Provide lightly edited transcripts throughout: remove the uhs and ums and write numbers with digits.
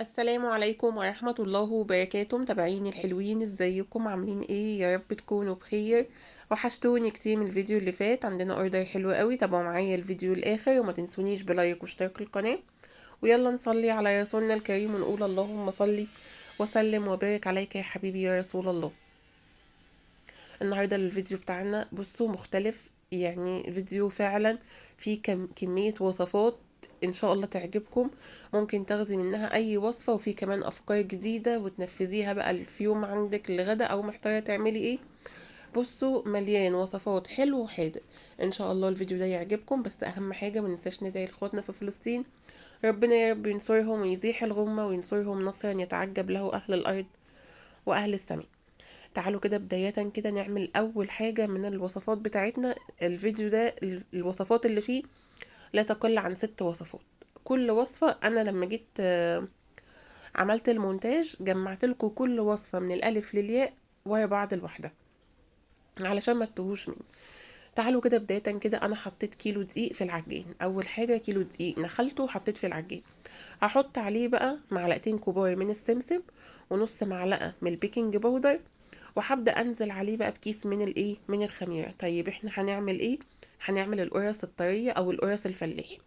السلام عليكم ورحمة الله وبركاته. متابعيني الحلوين، ازيكم؟ عاملين ايه؟ يا رب تكونوا بخير. وحشتوني كتير من الفيديو اللي فات. عندنا order حلو قوي، تابعوا معايا الفيديو الاخر وما تنسونيش ب like واشتراك القناة. ويلا نصلي على رسولنا الكريم ونقول اللهم صلي وسلم وبارك عليك يا حبيبي يا رسول الله. النهارده الفيديو بتاعنا بصوا مختلف، يعني فيديو فعلا فيه كمية وصفات ان شاء الله تعجبكم، ممكن تاخدي منها اي وصفة، وفي كمان افكار جديدة وتنفذيها بقى في يوم عندك لغدا او محتارة تعملي ايه. بصوا مليان وصفات حلو وحادق، ان شاء الله الفيديو ده يعجبكم. بس اهم حاجة ما ننساش ندعي لاخواتنا في فلسطين، ربنا يا رب ينصرهم ويزيح الغمة وينصرهم نصرا يتعجب له اهل الارض واهل السماء. تعالوا كده بداية كده نعمل اول حاجة من الوصفات بتاعتنا. الفيديو ده الوصفات اللي فيه لا تقل عن 6 وصفات. كل وصفة انا لما جيت عملت المونتاج جمعت لكم كل وصفة من الالف للياء ورا بعض لوحدها علشان ما تتوهوش مني. تعالوا كده بداية كده، انا حطيت كيلو دقيق في العجين. اول حاجة كيلو دقيق نخلته وحطيت في العجين. هحط عليه بقى معلقتين كبار من السمسم ونص معلقة من البيكنج باودر، وهبدأ انزل عليه بقى بكيس من الايه، من الخميرة. طيب احنا هنعمل ايه؟ هنعمل القرص الطرية او القرص الفلاحي.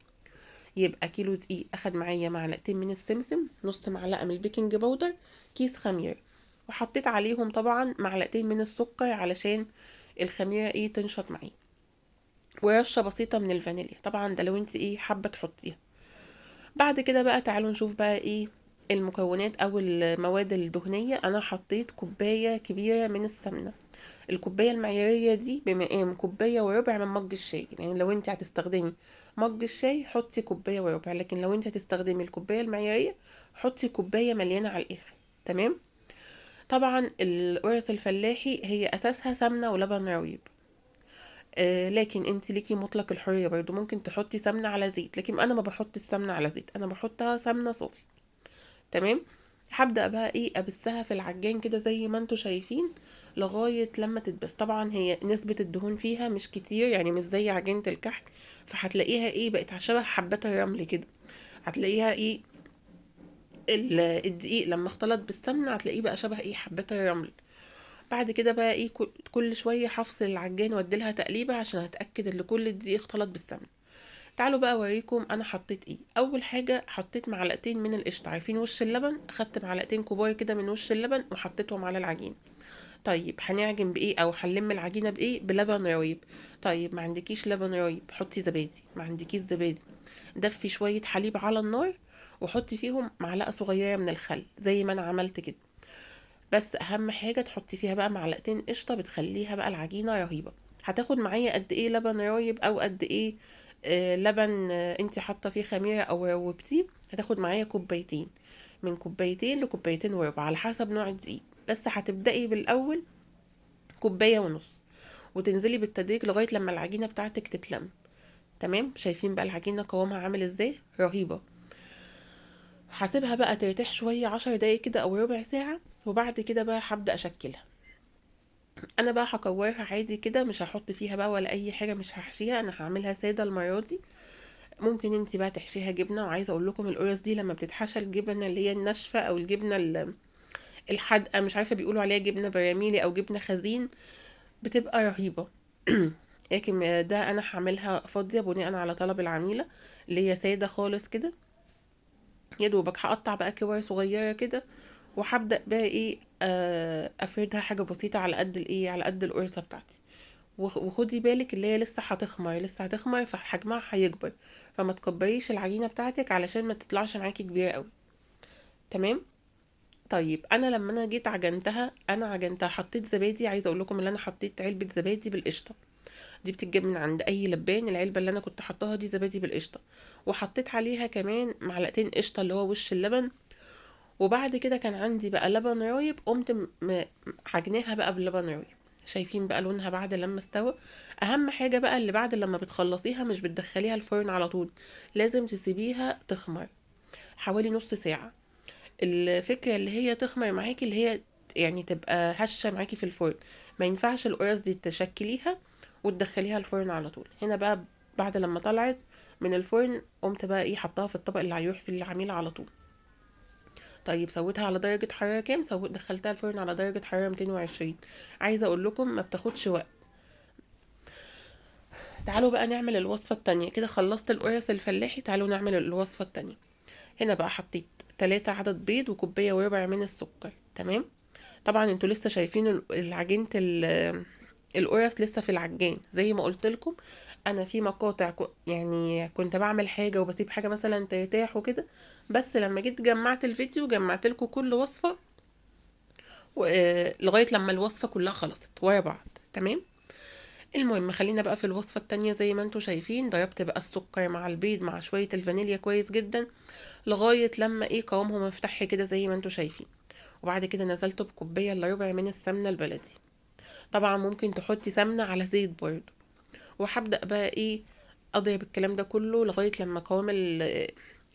يبقى كيلو دقيق اخد معايا معلقتين من السمسم، نص معلقة من البيكنج باودر، كيس خميرة، وحطيت عليهم طبعا معلقتين من السكر علشان الخميرة ايه تنشط معايا، ورشة بسيطة من الفانيليا طبعا ده لو انت ايه حابة تحطيها. بعد كده بقى تعالوا نشوف بقى ايه المكونات او المواد الدهنية. انا حطيت كوباية كبيرة من السمنة، الكوباية المعيارية دي بمقام كوباية وربع من مج الشاي. يعني لو انت هتستخدمي مج الشاي حطي كوباية وربع، لكن لو انت هتستخدمي الكوباية المعيارية حطي كوباية مليانة على الاخر. تمام. طبعا القرص الفلاحي هي اساسها سمنة ولبن رايب، لكن انت ليكي مطلق الحرية برضو، ممكن تحطي سمنة على زيت، لكن انا ما بحط السمنة على زيت، انا بحطها سمنة صافي. تمام. هبدأ بقى ايه ابسها في العجان كده زي ما انتوا شايفين لغاية لما تتبس. طبعا هي نسبة الدهون فيها مش كتير، يعني مش زي عجينة الكحك، فهتلاقيها ايه بقت شبه حبات الرمل كده. هتلاقيها ايه الدقيق لما اختلط بالسمنة هتلاقيه بقى شبه ايه حبات الرمل. بعد كده بقى ايه كل شوية هفصل العجان واديلها تقليبة عشان اتأكد ان كل الدقيق اختلط بالسمنة. تعالوا بقى اوريكم انا حطيت ايه. اول حاجة حطيت معلقتين من القشطة، عارفين وش اللبن، اخدت معلقتين كبار كده من وش اللبن وحطيتهم على العجين. طيب هنعجن بايه او هنلم العجينة بايه؟ بلبن رايب. طيب ما عندكيش لبن رايب حطي زبادي، ما عندكيش زبادي دفي شوية حليب على النار وحطي فيهم معلقة صغيرة من الخل زي ما انا عملت كده. بس اهم حاجة تحطي فيها بقى معلقتين قشطة، بتخليها بقى العجينة رهيبة. هتاخد معايا قد ايه لبن رايب او قد ايه، لبن، انتي حاطة فيه خميرة او روبتيه؟ هتاخد معايا كوبايتين، من كوبايتين لكوبايتين وربع على حسب نوع الدقيق. بس هتبدأي بالاول كوباية ونص وتنزلي بالتدريج لغاية لما العجينة بتاعتك تتلم. تمام. شايفين بقى العجينة قوامها عامل ازاي؟ رهيبة. هسيبها بقى ترتاح شوية 10 دقايق كده او ربع ساعة، وبعد كده بقى هبدأ اشكلها. انا بقى هكورها عادي كده، مش هحط فيها بقى ولا اي حاجة، مش هحشيها، انا هعملها سادة المرة دي. ممكن انتي بقى تحشيها جبنة، وعايزة اقول لكم القرص دي لما بتتحشى الجبنة اللي هي الناشفة او الجبنة الحادقة، مش عارفة بيقولوا عليها جبنة براميلي او جبنة خزين، بتبقى رهيبة. لكن ده انا هعملها فاضية بناء على طلب العميلة اللي هي سادة خالص كده. يا دوبك هقطع بقى كور صغيرة كده، وهبدأ بقى ايه، افردها حاجة بسيطة على قد الايه، على قد القرصة بتاعتي. وخدي بالك اللي هي لسه هتخمر، لسه هتخمر فحجمها هيكبر، فما تكبريش العجينة بتاعتك علشان ما تطلعش معاكي كبيرة قوي. تمام. طيب انا لما انا جيت عجنتها، انا عجنتها حطيت زبادي. عايزه اقول لكم ان انا حطيت علبه زبادي بالقشطه، دي بتتجاب من عند اي لبان، العلبه اللي انا كنت حطاها دي زبادي بالقشطه، وحطيت عليها كمان معلقتين قشطه اللي هو وش اللبن. وبعد كده كان عندي بقى لبن رايب، قمت عجناها بقى باللبن رايب. شايفين بقى لونها بعد لما استوى. اهم حاجه بقى اللي بعد لما بتخلصيها مش بتدخليها الفرن على طول، لازم تسيبيها تخمر حوالي نص ساعه. الفكره اللي هي تخمر معاكي اللي هي تبقى هشه معاكي في الفرن، ما ينفعش القرص دي تشكليها وتدخليها الفرن على طول. هنا بقى بعد لما طلعت من الفرن قمت بقى ايه حطاها في الطبق اللي هيروح في العميل على طول. طيب سويتها على درجة حرارة كام؟ دخلتها الفرن على درجة حرارة 220. عايزة اقول لكم ما بتاخدش وقت. تعالوا بقى نعمل الوصفة التانية. كده خلصت القرص الفلاحي، تعالوا نعمل الوصفة التانية. هنا بقى حطيت 3 عدد بيض وكوباية وربع من السكر. تمام، طبعا انتوا لسه شايفين العجينة القرص لسه في العجان. زي ما قلت لكم انا في مقاطع يعني كنت بعمل حاجة وبسيب حاجة مثلا ترتاح وكده، بس لما جيت جمعت الفيديو جمعت لكم كل وصفة لغاية لما الوصفة كلها خلصت ورا بعض. تمام، المهم خلينا بقى في الوصفة التانية. زي ما انتوا شايفين ضربت بقى السكر مع البيض مع شوية الفانيليا كويس جدا لغاية لما قوامهم افتح كده زي ما انتوا شايفين. وبعد كده نزلته بكوباية الا ربع من السمنة البلدي. طبعا ممكن تحطي سمنة على زيت برضو. وهبدأ بقى اضرب الكلام ده كله لغاية لما قوام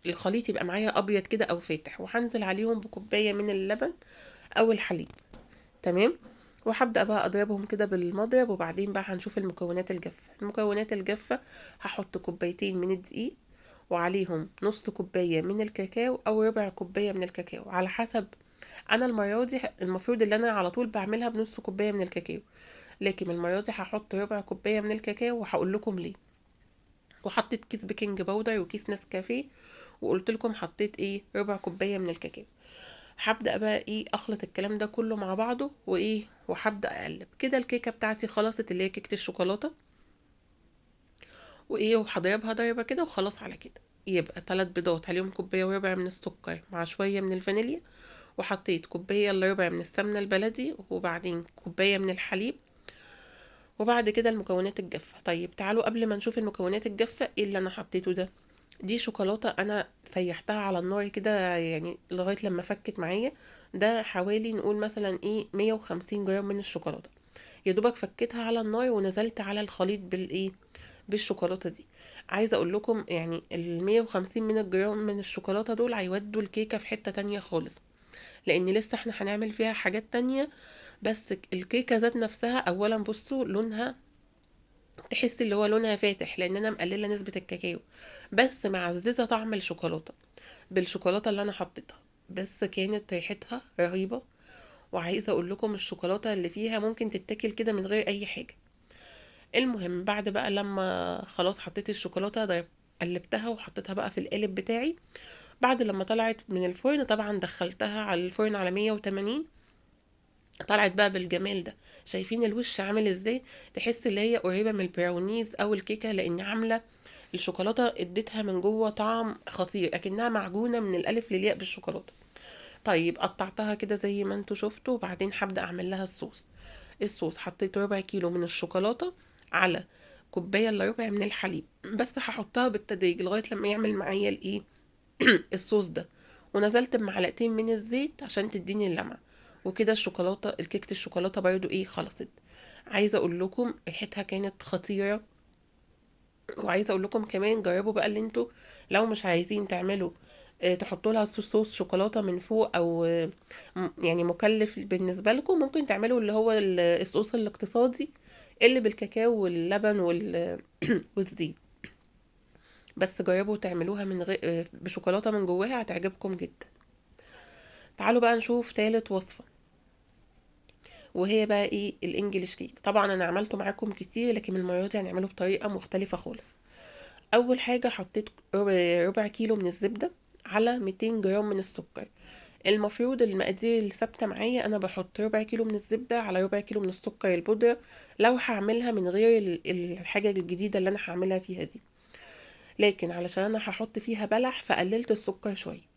الخليط يبقى معايا ابيض كده او فاتح، وهنزل عليهم بكوباية من اللبن او الحليب. تمام، وهبدأ بقى اضربهم كده بالمضرب. وبعدين بقى هنشوف المكونات الجافة. المكونات الجافة هحط كوبايتين من الدقيق وعليهم نص كوباية من الكاكاو او ربع كوباية من الكاكاو على حسب. انا المرة دي المفروض اللي انا على طول بعملها بنص كوباية من الكاكاو، لكن المرة دي هحط ربع كوباية من الكاكاو وهقول لكم ليه. وحطيت كيس baking powder وكيس نسكافيه، وقلت لكم حطيت ربع كوباية من الكاكاو. هبدأ بقى اخلط الكلام ده كله مع بعضه وهبدأ اقلب كده. الكيكة بتاعتي خلصت اللي هي كيكة الشوكولاتة، وهضربها ضربة كده وخلاص على كده. يبقى 3 بيضات عليهم كوباية وربع من السكر مع شوية من الفانيليا، وحطيت كوباية الا ربع من السمنة البلدي، وبعدين كوباية من الحليب، وبعد كده المكونات الجافة. طيب تعالوا قبل ما نشوف المكونات الجافة ايه اللي انا حطيته ده. دي شوكولاتة انا سيحتها على النار كده لغاية لما فكت معايا، ده حوالي نقول مثلا 150 جرام من الشوكولاتة، يا دوبك فكيتها على النار ونزلت على الخليط بالشوكولاتة دي. عايزة اقول لكم ال 150 من الجرام من الشوكولاتة دول هيودوا الكيكة في حتة تانية خالص، لان لسه احنا هنعمل فيها حاجات تانية. بس الكيكة ذات نفسها اولا بصوا لونها تحس اللي هو لونها فاتح لان انا مقلله نسبه الكاكاو، بس معززه طعم الشوكولاته بالشوكولاته اللي انا حطيتها، بس كانت ريحتها رهيبه. وعايزه اقول لكم الشوكولاته اللي فيها ممكن تتاكل كده من غير اي حاجه. المهم بعد بقى لما خلاص حطيت الشوكولاته ده قلبتها وحطيتها بقى في القالب بتاعي. بعد لما طلعت من الفرن طبعا دخلتها على الفرن على 180، طلعت بقى بالجمال ده. شايفين الوش عامل ازاي؟ تحس اللي هي قريبه من البراونيز او الكيكه، لان عامله الشوكولاته اديتها من جوه طعم خطير، اكنها معجونه من الالف للياء بالشوكولاته. طيب قطعتها كده زي ما انتوا شفتوا، وبعدين هبدا اعمل لها الصوص. الصوص حطيت ربع كيلو من الشوكولاته على كوبايه الا ربع من الحليب، بس هحطها بالتدريج لغايه لما يعمل معايا الصوص ده. ونزلت بمعلقتين من الزيت عشان تديني اللمعه. وكده الكيكه الشوكولاته برضو خلصت. عايزه اقول لكم ريحتها كانت خطيره. وعايزه اقول لكم كمان جربوا بقى اللي انتوا لو مش عايزين تعملوا تحطوا لها صوص شوكولاته من فوق او، مكلف بالنسبه لكم، ممكن تعملوا اللي هو الصوص الاقتصادي اللي بالكاكاو واللبن والزيت. بس جربوا تعملوها من غير، بشوكولاته من جواها، هتعجبكم جدا. تعالوا بقى نشوف تالت وصفه، وهي بقى الانجليش كيك. طبعا انا عملته معاكم كتير، لكن المره دي هنعمله بطريقه مختلفه خالص. اول حاجه حطيت ربع كيلو من الزبده على 200 جرام من السكر. المفروض المقادير اللي ثابته معايا انا بحط ربع كيلو من الزبده على ربع كيلو من السكر البودره، لو هعملها من غير الحاجه الجديده اللي انا هعملها فيها دي، لكن علشان انا هحط فيها بلح فقللت السكر شويه.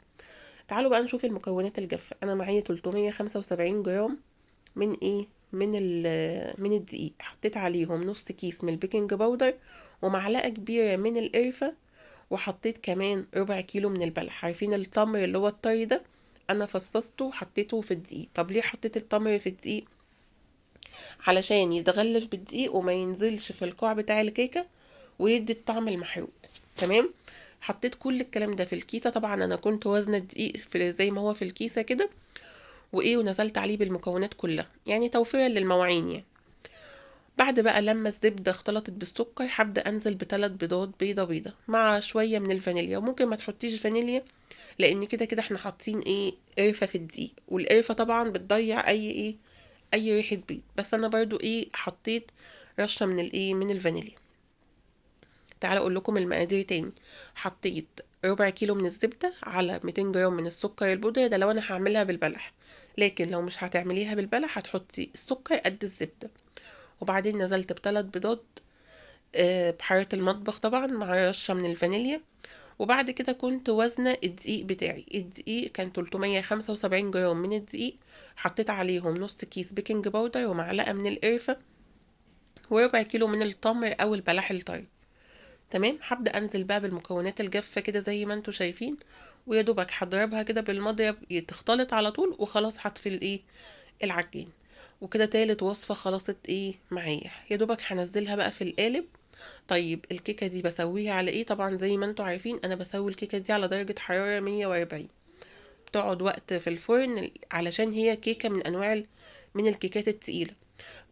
تعالوا بقى نشوف المكونات الجافه. انا معايا 375 جرام من ايه؟ من الدقيق، حطيت عليهم نص كيس من ال baking powder ومعلقه كبيره من القرفه، وحطيت كمان ربع كيلو من البلح. عارفين التمر اللي هو الطري ده؟ انا فصصته وحطيته في الدقيق. طب ليه حطيت التمر في الدقيق؟ علشان يتغلف بالدقيق وما ينزلش في القاع بتاع الكيكه ويدي الطعم المحروق. تمام، حطيت كل الكلام ده في الكيسه. طبعا انا كنت وزنه الدقيق زي ما هو في الكيسه كده، ونزلت عليه بالمكونات كلها، توفيرا للمواعين. بعد بقى لما الزبدة اختلطت بالسكر هبدأ انزل بثلاث بيضات، بيضة بيضة مع شوية من الفانيليا، وممكن ما تحطيش فانيليا لان كده كده احنا حاطين ايه قرفة في الدقيق، والقرفة طبعا بتضيع اي ايه اي ريحة بيض، بس انا برضو ايه حطيت رشة من الايه من الفانيليا. تعالوا اقول لكم المقادير تاني. حطيت ربع كيلو من الزبدة على 200 جرام من السكر البودرة، ده لو انا هعملها بالبلح، لكن لو مش هتعمليها بالبلح هتحطي السكر قد الزبدة. وبعدين نزلت بثلاث بيضات، بحرارة المطبخ طبعا مع رشة من الفانيليا. وبعد كده كنت وزنة الدقيق بتاعي، الدقيق كان 375 جرام من الدقيق، حطيت عليهم نص كيس baking powder ومعلقة من القرفة وربع كيلو من التمر او البلح الطري. تمام. هبدأ انزل بقى بالمكونات الجافة كده زي ما انتوا شايفين، ويا دوبك هضربها كده بالمضرب تختلط على طول، وخلاص هطفي الايه العجين. وكده تالت وصفة خلصت ايه معايا، يا دوبك هنزلها بقى في القالب. طيب الكيكة دي بسويها على ايه؟ طبعا زي ما انتوا عارفين انا بسوي الكيكة دي على درجة حرارة 140، بتقعد وقت في الفرن علشان هي كيكة من انواع من الكيكات التقيلة.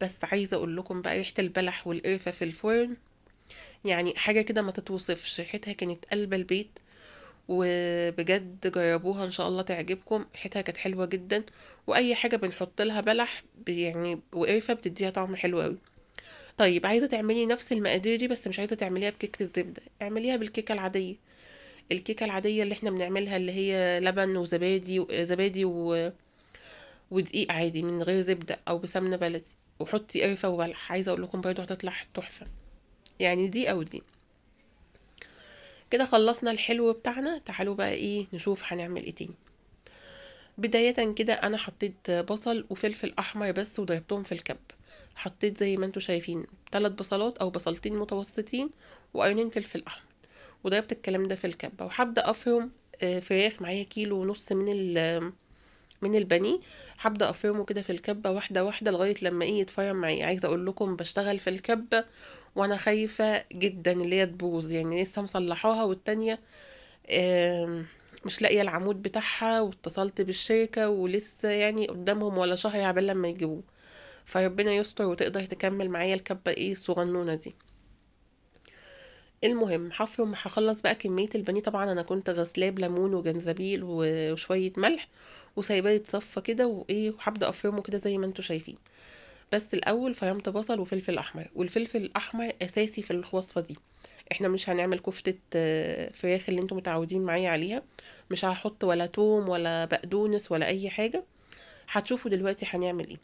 بس عايزة اقول لكم بقى ريحة البلح والقرفة في الفرن يعني حاجة كده ما تتوصفش، ريحتها كانت قلب البيت، وبجد جربوها ان شاء الله تعجبكم، ريحتها كانت حلوة جدا. واي حاجة بنحط لها بلح وقرفة بتديها طعم حلو قوي. طيب عايزة تعملي نفس المقادير دي بس مش عايزة تعمليها بكيكة الزبدة، اعمليها بالكيكة العادية، الكيكة العادية اللي احنا بنعملها اللي هي لبن وزبادي زبادي ودقيق عادي من غير زبدة او بسمنة بلدي، وحطي قرفة وبلح. عايزة اقول لكم برضو هتطلع تحفة، يعني دي او دي. كده خلصنا الحلو بتاعنا. تعالوا بقى ايه نشوف هنعمل ايه تاني. بداية كده انا حطيت بصل وفلفل احمر بس وضربتهم في الكب. حطيت زي ما انتوا شايفين 3 بصلات او بصلتين متوسطين وقرنين فلفل احمر، وضربت الكلام ده في الكبة. وهبدأ افرم، فراخ معايا كيلو ونص من البانيه، هبدأ افرمه كده في الكبة واحدة واحدة لغاية لما ايه يتفرم معايا. عايزة اقول لكم بشتغل في الكبة وانا خايفة جدا اللي هي تبوظ، يعني لسه مصلحاها والتانية، مش لاقية العمود بتاعها، واتصلت بالشركة ولسه قدامهم ولا شهر عبال لما يجيبوه، فربنا يستر وتقدر تكمل معايا الكبة ايه الصغنونة دي. المهم هفرم، هخلص بقى كمية البانيه. طبعا انا كنت غسلاه بليمون وجنزبيل وشوية ملح وسايباه يتصفى كده وايه، وهبدأ افرمه كده زي ما انتوا شايفين. بس الاول فرمت بصل وفلفل احمر، والفلفل الاحمر اساسي في الوصفة دي. احنا مش هنعمل كفتة، فراخ اللي انتوا متعودين معايا عليها، مش هحط ولا توم ولا بقدونس ولا اي حاجة، هتشوفوا دلوقتي هنعمل ايه.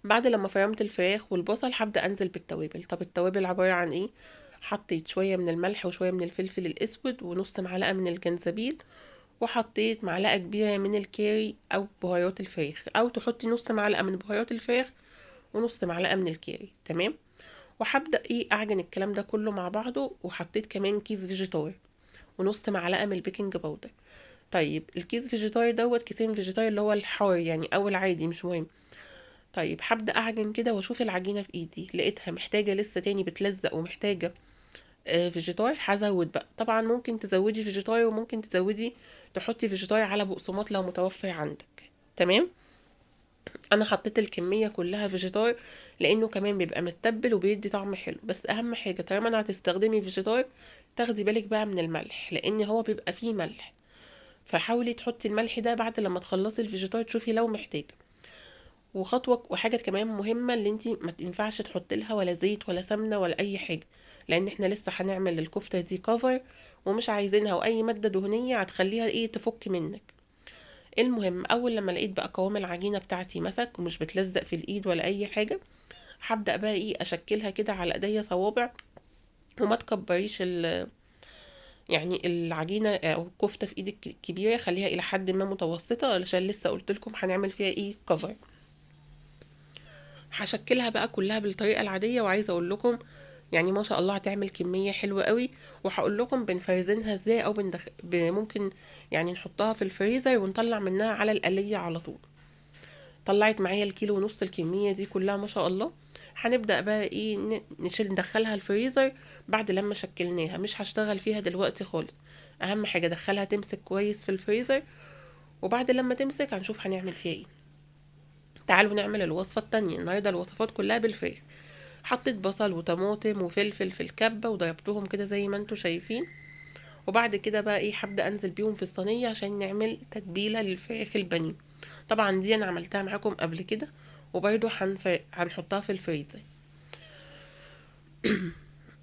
بعد لما فرمت الفراخ والبصل هبدأ انزل بالتوابل. طب التوابل عبارة عن ايه؟ حطيت شوية من الملح وشوية من الفلفل الاسود ونص معلقة من الجنزبيل، وحطيت معلقة كبيرة من الكاري او بهارات الفراخ، او تحطي نص معلقة من بهارات الفراخ ونص معلقة من الكاري. تمام. وهبدأ ايه اعجن الكلام ده كله مع بعضه. وحطيت كمان كيس فيجيتار ونص معلقة من ال baking powder. طيب الكيس فيجيتار دوت كيسين فيجيتار اللي هو الحار يعني او العادي مش مهم. طيب هبدأ اعجن كده واشوف العجينة في ايدي، لقيتها محتاجة لسه تاني بتلزق ومحتاجة، فيجيتار، هزود بقى. طبعا ممكن تزودي فيجيتار وممكن تزودي تحطي فيجيتار على بقسماط لو متوفر عندك. تمام. انا حطيت الكمية كلها فيجيتار لانه كمان بيبقى متبل وبيدي طعم حلو. بس اهم حاجة طالما انا هتستخدمي فيجيتار تاخدي بالك بقى من الملح، لان هو بيبقى فيه ملح، فحاولي تحطي الملح ده بعد لما تخلصي الفيجيتار تشوفي لو محتاجة. وحاجة كمان مهمة اللي انتي ما ينفعش تحطي لها ولا زيت ولا سمنة ولا اي حاجة، لان احنا لسه هنعمل الكفتة دي كفر ومش عايزينها، واي مادة دهنية هتخليها ايه تفك منك. المهم اول لما لقيت بقى قوام العجينة بتاعتي مسك ومش بتلزق في الايد ولا اي حاجة، هبدأ بقى ايه اشكلها كده على ايديا صوابع. وما تكبريش العجينة او الكفتة في ايدك كبيرة، خليها الى حد ما متوسطة علشان لسه قلت لكم هنعمل فيها ايه كفر. هشكلها بقى كلها بالطريقة العادية، وعايزة اقول لكم ما شاء الله هتعمل كمية حلوة قوي. وهقول لكم بنفرزنها ازاي، او ممكن نحطها في الفريزر ونطلع منها على القلية على طول. طلعت معايا الكيلو ونص الكمية دي كلها ما شاء الله. هنبدأ بقى ايه ندخلها الفريزر بعد لما شكلناها، مش هشتغل فيها دلوقتي خالص. اهم حاجة دخلها تمسك كويس في الفريزر، وبعد لما تمسك هنشوف هنعمل فيها ايه. تعالوا نعمل الوصفة التانية. النهاردة الوصفات كلها بالفراخ. حطيت بصل وطماطم وفلفل في الكبة وضربتهم كده زي ما انتوا شايفين، وبعد كده بقى ايه هبدأ انزل بيهم في الصينية عشان نعمل تتبيلة للفراخ البانيه. طبعا دي انا عملتها معاكم قبل كده، وبرده هنحطها في الفريزر.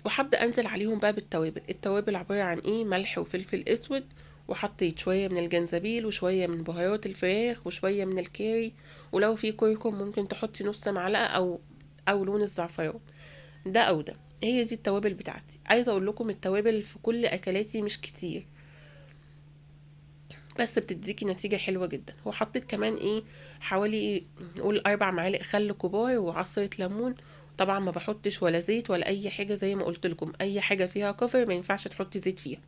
وهبدأ انزل عليهم بقى بالتوابل. التوابل عبارة عن ايه؟ ملح وفلفل اسود، وحطيت شوية من الجنزبيل وشوية من بهارات الفراخ وشوية من الكاري، ولو في كركم ممكن تحطي نص معلقة او لون الزعفران، ده او ده. هي دي التوابل بتاعتي. عايزة اقول لكم التوابل في كل اكلاتي مش كتير، بس بتديكي نتيجة حلوة جدا. وحطيت كمان ايه حوالي نقول 4 معالق خل كبار وعصرة ليمون. طبعا ما بحطش ولا زيت ولا اي حاجة، زي ما قلت لكم اي حاجة فيها كفر ما ينفعش تحطي زيت فيها.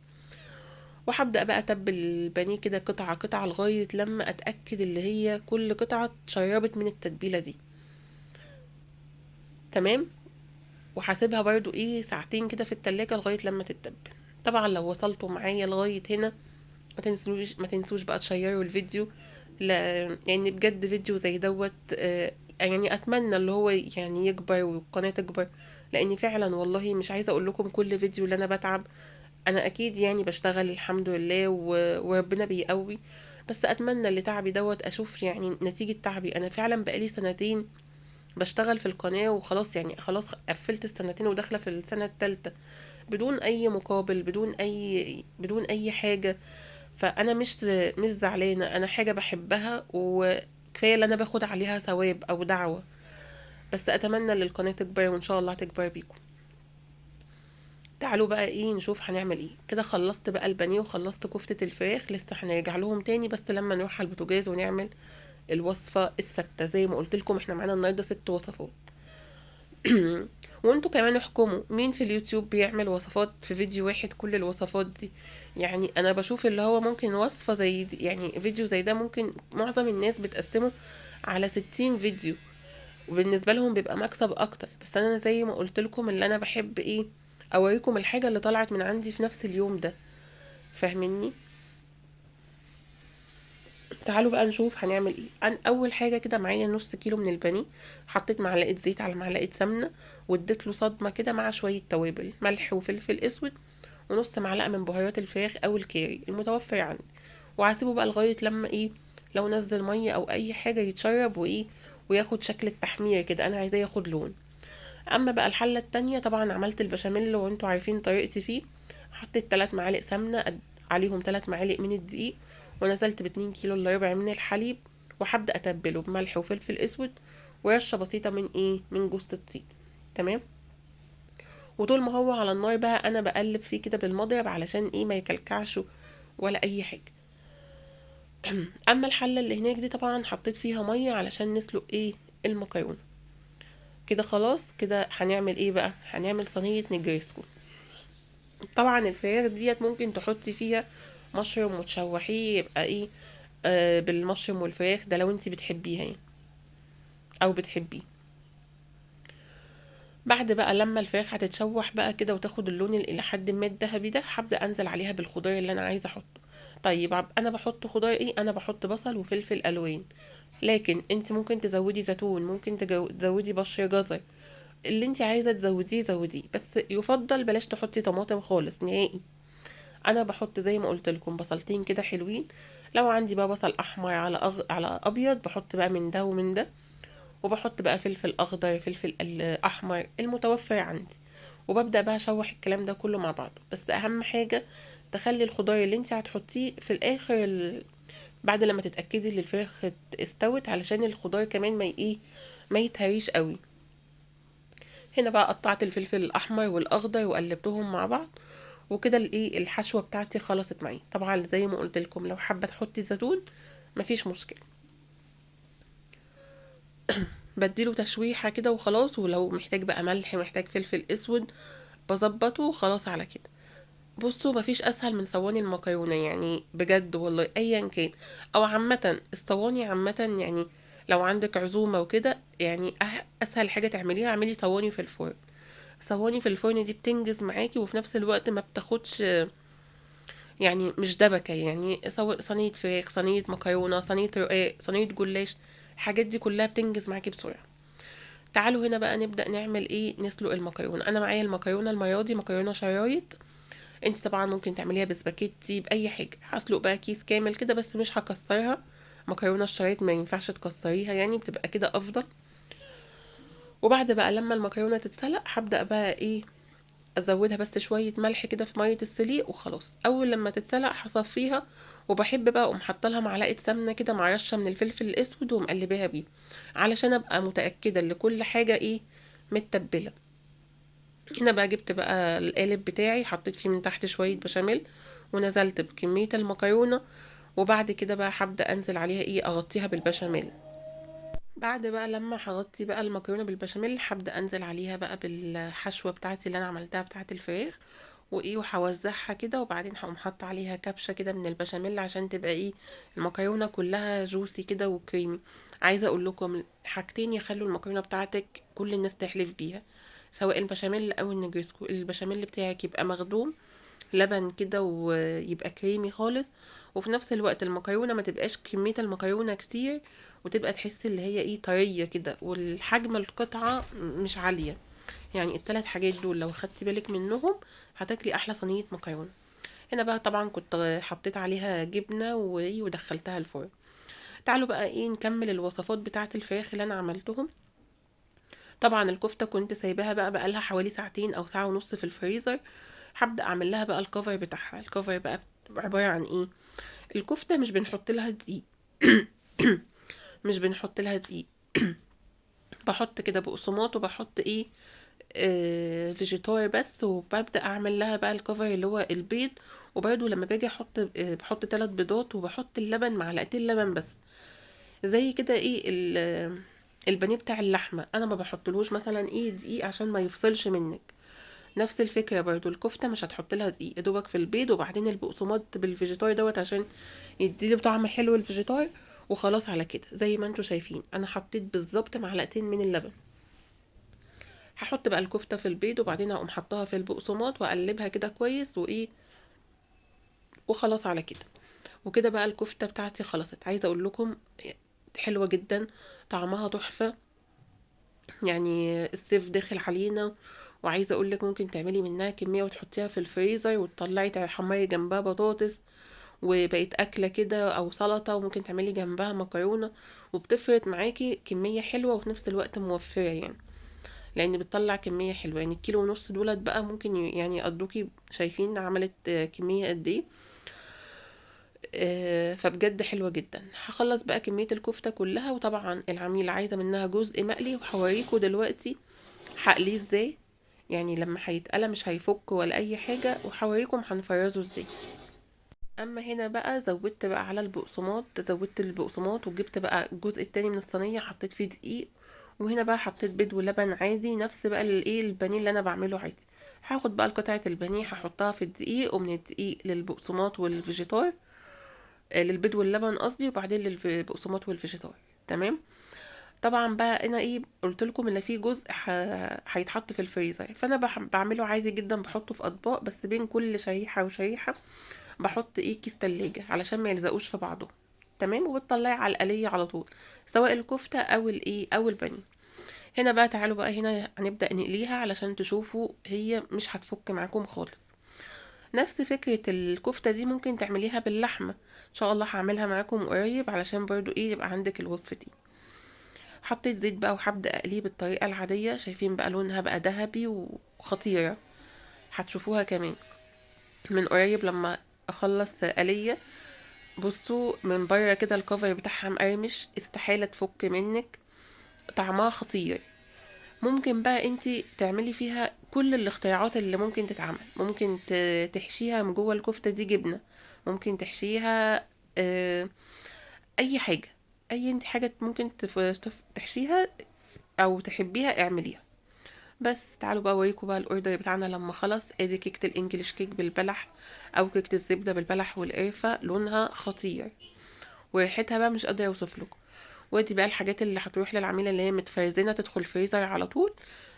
وهبدأ بقى اتبل البانيه كده قطعة قطعة لغاية لما اتأكد اللي هي كل قطعة اتشربت من التتبيلة دي. تمام. وهسيبها برضو ايه ساعتين كده في التلاجة لغاية لما تتبل. طبعا لو وصلتوا معايا لغاية هنا ما تنسوش بقى تشيروا الفيديو، لا يعني بجد فيديو زي دوت، اتمنى اللي هو يكبر والقناة تكبر، لان فعلا والله مش عايزة اقول لكم كل فيديو اللي انا بتعب، انا اكيد بشتغل الحمد لله وربنا بيقوي، بس اتمنى اللي تعبي دوت اشوف نتيجة تعبي. انا فعلا بقالي سنتين بشتغل في القناة وخلاص، خلاص قفلت السنتين وداخلة في السنة التالتة بدون اي مقابل، بدون اي حاجة. فانا مش زعلانة، انا حاجة بحبها وكفاية اللي انا باخد عليها ثواب او دعوة، بس اتمنى ان القناة تكبر وان شاء الله هتكبر بيكم. تعالوا بقى نشوف هنعمل ايه. كده خلصت بقى البانيه وخلصت كفتة الفراخ، لسه هنرجع لهم تاني بس لما نروح على البوتاجاز ونعمل الوصفة الستة. زي ما قلت لكم احنا معانا النهارده 6 وصفات. وانتوا كمان احكموا مين في اليوتيوب بيعمل وصفات في فيديو واحد كل الوصفات دي. انا بشوف اللي هو ممكن وصفة زي دي، يعني فيديو زي ده ممكن معظم الناس بتقسمه على 60 فيديو، وبالنسبة لهم بيبقى مكسب اكتر. بس انا زي ما قلت لكم اللي انا بحب اوريكم الحاجة اللي طلعت من عندي في نفس اليوم ده، فاهميني؟ تعالوا بقى نشوف هنعمل ايه. انا اول حاجه كده معايا نص كيلو من البانيه، حطيت معلقه زيت على معلقه سمنه واديت له صدمه كده مع شويه توابل، ملح وفلفل اسود ونص معلقه من بهارات الفراخ او الكاري المتوفر عندي، وهسيبه بقى لغايه لما لو نزل ميه او اي حاجه يتشرب وياخد شكل التحمير كده، انا عايزاه ياخد لون. اما بقى الحله التانية طبعا عملت البشاميل وانتوا عارفين طريقتي فيه، حطيت 3 معالق سمنه عليهم 3 معالق من الدقيق، ونزلت باتنين كيلو الا ربع من الحليب، وهبدا اتبله بملح وفلفل اسود ورشه بسيطه من من جوز الطيب. تمام. وطول ما هو على النار بقى انا بقلب فيه كده بالمضرب علشان ما يكلكعش ولا اي حاجه. اما الحله اللي هناك دي طبعا حطيت فيها ميه علشان نسلق المكرونه. كده خلاص كده هنعمل ايه بقى؟ هنعمل صينيه نجريسكو. طبعا الفراخ ديت ممكن تحطي فيها مشروم وتشوحيه يبقى بالمشروم والفراخ ده لو انتي بتحبيها او بتحبيه. بعد بقى لما الفراخ هتتشوح بقى كده وتاخد اللون الى حد ما الذهبي ده، هبدا انزل عليها بالخضار اللي انا عايزه احطه. انا بحط خضار ايه؟ انا بحط بصل وفلفل الوان، لكن انت ممكن تزودي زيتون، ممكن تزودي بشر جزر، اللي انت عايزه تزوديه زوديه، بس يفضل بلاش تحطي طماطم خالص نهائي. انا بحط زي ما قلت لكم بصلتين كده حلوين، لو عندي بقى بصل احمر على ابيض بحط بقى من ده ومن ده، وبحط بقى فلفل اخضر فلفل احمر المتوفر عندي، وببدا بقى اشوح الكلام ده كله مع بعضه. بس اهم حاجه تخلي الخضار اللي انت هتحطيه في الاخر بعد لما تتاكدي ان الفراخ استوت، علشان الخضار كمان ما يتهريش قوي. هنا بقى قطعت الفلفل الاحمر والاخضر وقلبتهم مع بعض وكده الحشوه بتاعتي خلصت معايا. طبعا زي ما قلت لكم لو حابه تحطي زيتون مفيش مشكله، بديله تشويحه كده وخلاص، ولو محتاج بقى ملح محتاج فلفل اسود بظبطه وخلاص على كده. بصوا مفيش اسهل من صواني المكرونه، بجد والله ايا كان، او عامه الصواني عامه، لو عندك عزومه وكده، اسهل حاجه تعمليها اعملي صواني في الفرن. صواني في الفرن دي بتنجز معاكي، وفي نفس الوقت ما بتاخدش، مش دبكه، صينيه فراخ، صينيه مكرونه، صينيه رقاق، صينيه جلاش، الحاجات دي كلها بتنجز معاكي بسرعة. تعالوا هنا بقى نبدا نعمل ايه، نسلق المكرونه. انا معايا المكرونه المرة دي مكرونه شرايط، انت طبعا ممكن تعمليها بسباكيتي باي حاجة. هسلق بقى كيس كامل كده بس مش هكسرها، مكرونه الشرايط ما ينفعش تكسريها يعني، بتبقى كده افضل. وبعد بقى لما المكرونه تتسلق هبدا بقى ايه، ازودها بس شوية ملح كده في مية السليق وخلاص. اول لما تتسلق هصفيها، وبحب بقى اقوم حاطه لها معلقه سمنه كده مع رشه من الفلفل الاسود ومقلباها بيه، علشان ابقى متاكدة ان كل حاجة ايه متبله. هنا بقى جبت بقى القالب بتاعي، حطيت فيه من تحت شوية بشاميل ونزلت بكمية المكرونه، وبعد كده بقى هبدا انزل عليها ايه، اغطيها بالبشاميل. بعد بقى لما هغطي بقى المكرونه بالبشاميل هبدا انزل عليها بقى بالحشوه بتاعتي اللي انا عملتها بتاعه الفراخ وايه، وهوزعها كده. وبعدين هقوم حاطه عليها كبشة كده من البشاميل عشان تبقى ايه المكرونه كلها جوسي كده وكريمي. عايزه اقول لكم حاجتين يخلوا المكرونه بتاعتك كل الناس تحلف بيها، سواء البشاميل او النجرسكو. البشاميل بتاعك يبقى مخدوم لبن كده ويبقى كريمي خالص، وفي نفس الوقت المكرونه ما تبقاش كمية المكرونه كتير، وتبقى تحس اللي هي ايه طرية كده، والحجم القطعة مش عالية. يعني الثلاث حاجات دول لو خدتي بالك منهم هتاكلي احلى صينية مكرونه. هنا بقى طبعا كنت حطيت عليها جبنه ودخلتها الفرن. تعالوا بقى ايه نكمل الوصفات بتاعه الفراخ اللي انا عملتهم. طبعا الكفتة كنت سايباها بقى بقالها حوالي ساعتين او ساعة ونص في الفريزر. هبدا اعمل لها بقى ال cover بتاعها. ال cover بقى عبارة عن ايه، الكفتة مش بنحط لها دقيق مش بنحط لها دقيق، بحط كده بقسماط وبحط ايه فيجيتار بس، وببدا اعمل لها بقى ال cover اللي هو البيض. وبرده لما باجي احط بحط 3 بيضات وبحط اللبن معلقتين لبن بس، زي كده ايه البانيه بتاع اللحمة، انا ما بحطلوش مثلا ايه دقيق عشان ما يفصلش منك. نفس الفكرة برضو الكفتة مش هتحط لها دقيق، يا دوبك في البيض وبعدين البقسماط بالفيجيتار دوت عشان يديله طعم حلو الفيجيتار، وخلاص على كده. زي ما انتوا شايفين انا حطيت بالظبط معلقتين من اللبن. هحط بقى الكفتة في البيض وبعدين هقوم حطها في البقسماط واقلبها كده كويس وايه، وخلاص على كده. وكده بقى الكفتة بتاعتي خلصت. عايزه اقول لكم حلوة جدا، طعمها تحفة، يعني الصيف داخل علينا، وعايزه اقول لك ممكن تعملي منها كمية وتحطيها في الفريزر وتطلعي تحمري جنبها بطاطس وبقت اكله كده او سلطة، وممكن تعملي جنبها مكرونه، وبتفرط معاكي كمية حلوة وفي نفس الوقت موفره، يعني لان بتطلع كمية حلوة. يعني الكيلو ونص دولت بقى ممكن يعني يقضوكي، شايفين عملت كمية قد ايه، فبجد حلوة جدا. هخلص بقى كمية الكفتة كلها، وطبعا العميل عايزه منها جزء مقلي، وهوريكم دلوقتي هقليه ازاي، يعني لما هيتقلى مش هيفك ولا اي حاجة، وهوريكم هنفرزه ازاي. اما هنا بقى زودت بقى على البقسماط، زودت البقسماط وجبت بقى الجزء التاني من الصينية حطيت فيه دقيق، وهنا بقى حطيت بيض ولبن عادي، نفس بقى الايه البانيه اللي انا بعمله عادي. هاخد بقى قطعه البانيه هحطها في الدقيق، ومن الدقيق للبقسماط والفيجيتار، للبيض واللبن قصدي، وبعدين للبقسماط والفيجيتار. تمام. طبعا بقى انا ايه قلت لكم ان في جزء هيتحط في الفريزر، فانا بعمله عادي جدا، بحطه في اطباق، بس بين كل شريحة وشريحه بحط ايه كيس تلاجة علشان ما يلزقوش في بعضهم. تمام. وبتطلعي على القليه على طول، سواء الكفتة او الايه او البانيه. هنا بقى تعالوا بقى هنا هنبدا نقليها علشان تشوفوا هي مش هتفك معاكم خالص. نفس فكرة الكفتة دي ممكن تعمليها باللحمة، ان شاء الله هعملها معاكم قريب علشان برضو ايه يبقى عندك الوصفة دي. حطيت زيت بقى وهبدأ اقلية بالطريقة العادية، شايفين بقى لونها بقى ذهبي وخطيرة، هتشوفوها كمان من قريب لما اخلص قلية. بصوا من بره كده الكفر بتاعها مقرمش، استحالة تفك منك، طعمها خطير. ممكن بقى انتي تعملي فيها كل الاختراعات اللي ممكن تتعمل، ممكن تحشيها من جوه الكفتة دي جبنة، ممكن تحشيها اي حاجة، اي انت حاجة ممكن تحشيها او تحبيها اعمليها. بس تعالوا بقى اوريكم بقى ال order بتاعنا لما خلص. ادي كيكة ال English cake بالبلح او كيكة الزبدة بالبلح والقرفة، لونها خطير وريحتها بقى مش قادرة اوصف لكم. وادي بقى الحاجات اللي هتروح للعميله اللي هي متفرزنه تدخل فريزر على طول،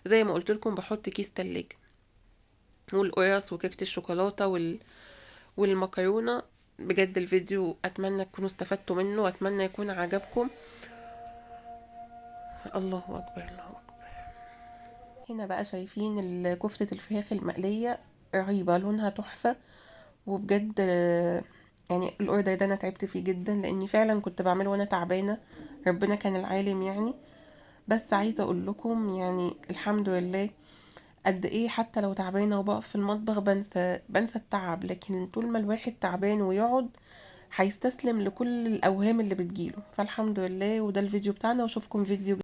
زي ما قلت لكم بحط كيس تلاجة، والقرص وكيكه الشوكولاتة والمكرونه. بجد الفيديو اتمنى تكونوا استفدتوا منه، واتمنى يكون عجبكم. الله اكبر الله اكبر. هنا بقى شايفين كفتة الفراخ المقلية رهيبة، لونها تحفة، وبجد يعني ال order ده انا تعبت فيه جدا، لاني فعلا كنت بعمله وانا تعبانة، ربنا كان العالم يعني. بس عايزة اقول لكم يعني الحمد لله قد ايه حتى لو تعبانة وبقف في المطبخ بنسى التعب، لكن طول ما الواحد تعبان ويقعد هيستسلم لكل الاوهام اللي بتجيله. فالحمد لله. وده الفيديو بتاعنا، واشوفكم فيديو